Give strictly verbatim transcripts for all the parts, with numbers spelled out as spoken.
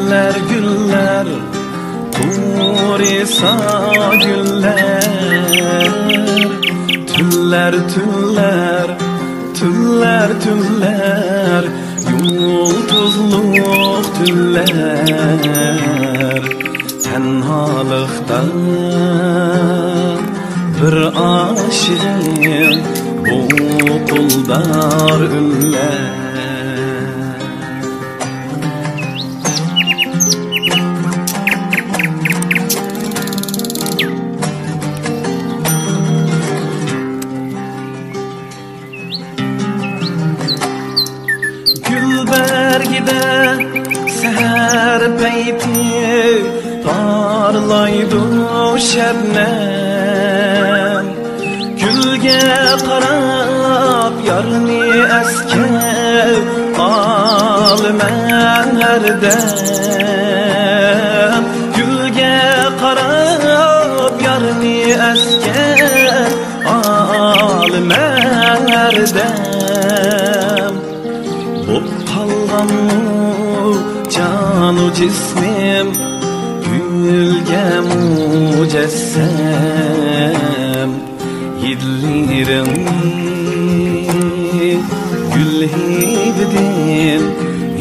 گۈللەر، گۈللەر، قۇرۇسا گۈللەر. تۈنلەر، تۈنلەر، تۈنلەر، تۈنلەر، يۇلتۇزلۇق تۈنلەر. تەنھالىقتا بىر ئاشىقىم، بۇقۇلدار ئۈنلەر. گۈل بەرگىدە سەھەر پەيتى پارلايدۇ شەبنەم. گۈلگە قاراپ يارنى ئەسكەر ئالىمەن ھەردەم. گۈلگە قاراپ يارنى ئەسكەر ئالىمەن ھەردەم. بوپ قالغانمۇ جانۇ جىسمىم، گۈلگە مۇجەسسەم. ھىدلىرىڭنى گۈل ھىدىدىن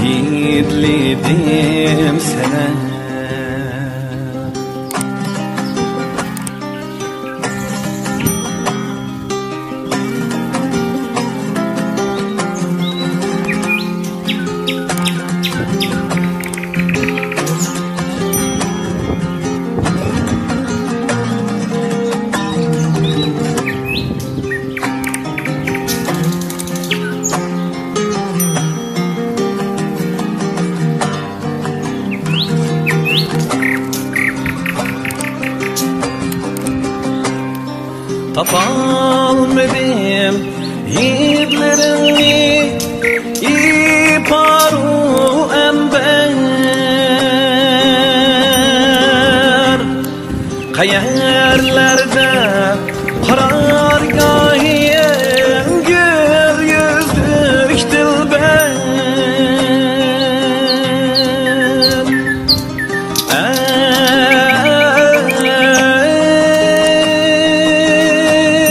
ھىدلىدىم سەنە. تاپالمىدىم ھىدلىرىڭنى، ئىپارۇ ئەمبەر. قەيەرلەردە قارارگاھىڭ، گۈل يۈزلۈك دىلبەر؟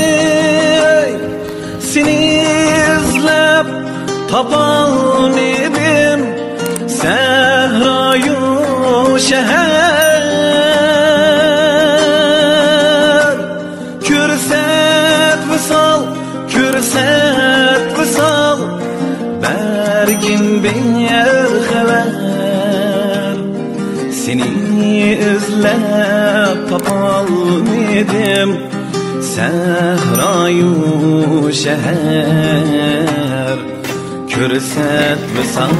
ئەي، سېنى ئىزلەپ تاپالمىدىم سەھرايۇ شەھەر. كۆرسەت ۋىسال، كۆرسەت ۋىسال، بەرگىن بىر خەۋەر. سېنى ئىزلەپ تاپالمىدىم سەھرايۇ شەھەر. كۆرسەت ۋىسال،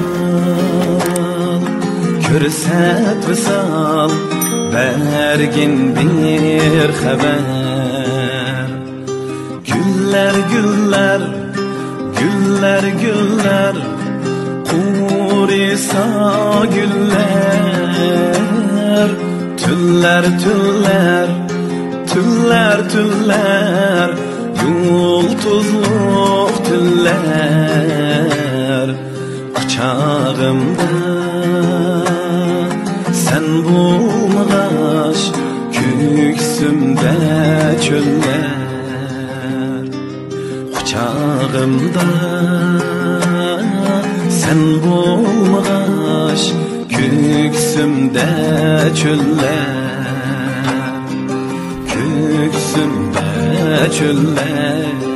كۆرسەت ۋىسال، بەرگىن بىر خەۋەر. گۈللەر، گۈللەر، گۈللەر، گۈللەر، قۇرۇسا گۈللەر. تۈنلەر، تۈنلەر، تۈنلەر، تۈنلەر، يۇلتۇزلۇق تۈنلەر. قۇچاغىمدا سەن بولمىغاچ، كۆكسۈمدە چۆللەر. قۇچاغىمدا سەن بولمىغاچ، كۆكسۈمدە چۆللەر. كۆكسۈمدە چۆللەر.